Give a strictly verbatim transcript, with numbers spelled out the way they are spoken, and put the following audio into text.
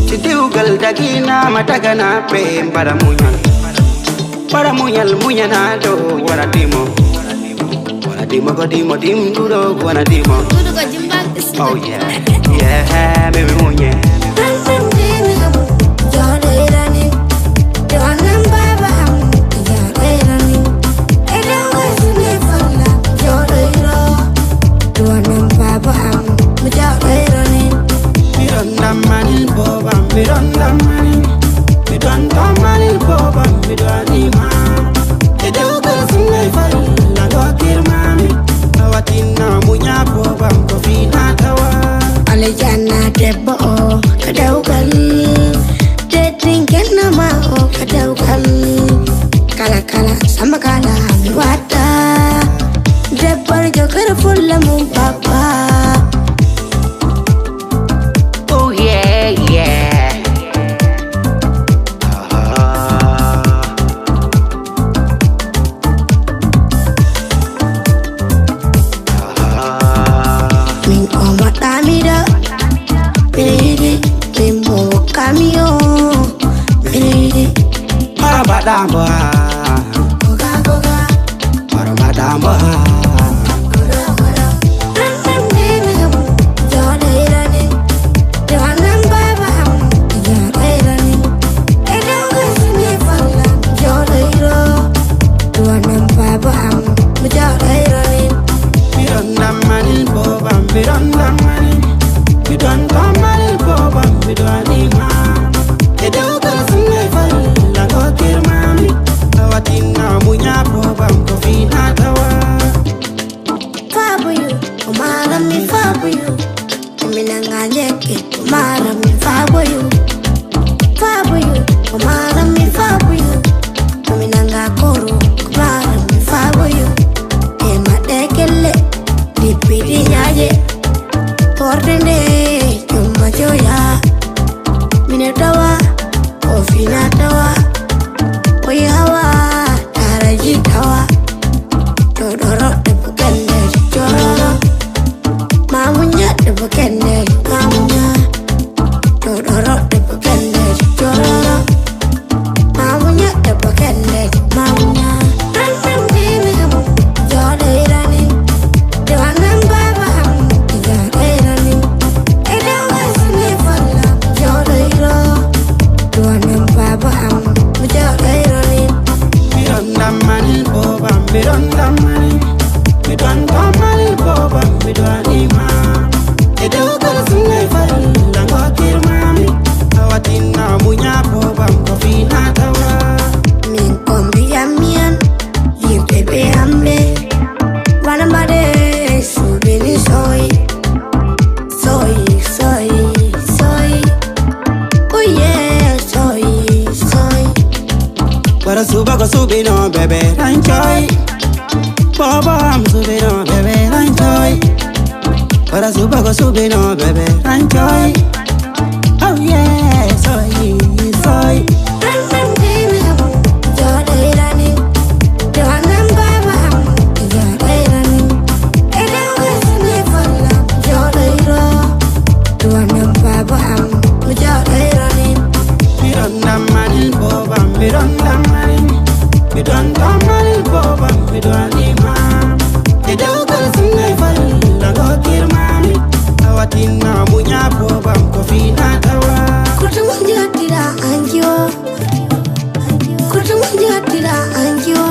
Si dewgal daginaama, daganaaɓe mbaɗa muñal. Mbaɗa muñal, muñanaaɗo wona dimo. Wona dimo ko dimo, dimɗuɗo wona dimo. Dudu ko jimbal. Oh yeah, yeah, baby muñe. Miɗon dammanin bobam, miɗon dammanin. Miɗon dammanin bobam, miɗo anima. E dewgal sunnay falla ɗo kirmami. Awatinna muña bobam ko fina tawa. Aljanna debbo o ka dewgal. Teddingenna ma o ka dewgal. Kala kala sama kala mi watta. Debbo jogere fulla mum papa. Oh yeah, yeah. Min o maɗɗamiɗo. Miɗo yiɗi min mo kamiyo. Miɗo yiɗi. Hara baɗa mbo ha. Koga koga. Hara baɗa mbo ha. Miɗon dammanin bobam, miɗon dammanin. Miɗon dammanin bobam, miɗo anima. E dewgal sunnay falla ɗo kirmami. Awatinna muña bobam ko fina tawa. Fabuyu, o maram mi fabuyu. Minanga nyeke, o maram mi fabuyu. Fabuyu, o maram mi fabuyu. Minanga koro, o maram mi fabuyu. E maɗe kelle, dipidi nyaje. Torde nde, yumma joya. Mine tawa, o fina tawa. O yawa, taraji tawa. Todoro, debbo kelle, jororo. Mamunya, debbo kelle, mamunya. Todoro, debbo kelle, jororo. Mamunya, debbo kelle, mamunya. Jodo irani. Dewanan baba am, jodo irani. Edo wasni falla, jodo iro. Dewanan baba am, jodo irani. Miɗon dammanin bobam, miɗon dammanin. Miɗon dammanin bobam, miɗo anima. E dewgal sunnay falla ngo kirmami. Awatinna muña bobam ko fina tawa. Min kombi yamiyan, yimɓe ɓe amɓe. Wana mbaɗe suɓini soy. Soy, soy, soy. Uye, soy, soy. Wara suba ko subino bebe ranchoy. Bobo am subino bebe ranchoy. Wara suba ko subino bebe ranchoy. Oh yeah, soy, soy. Miɗon dammanin bobam, miɗon dammanin. Miɗon dammanin bobam, miɗo anima. E dewgal sunnay falla ngo kirmami. Awatinna muña bobam ko fina tawa. Kutum jatira anjo. Kutum jatira anjo.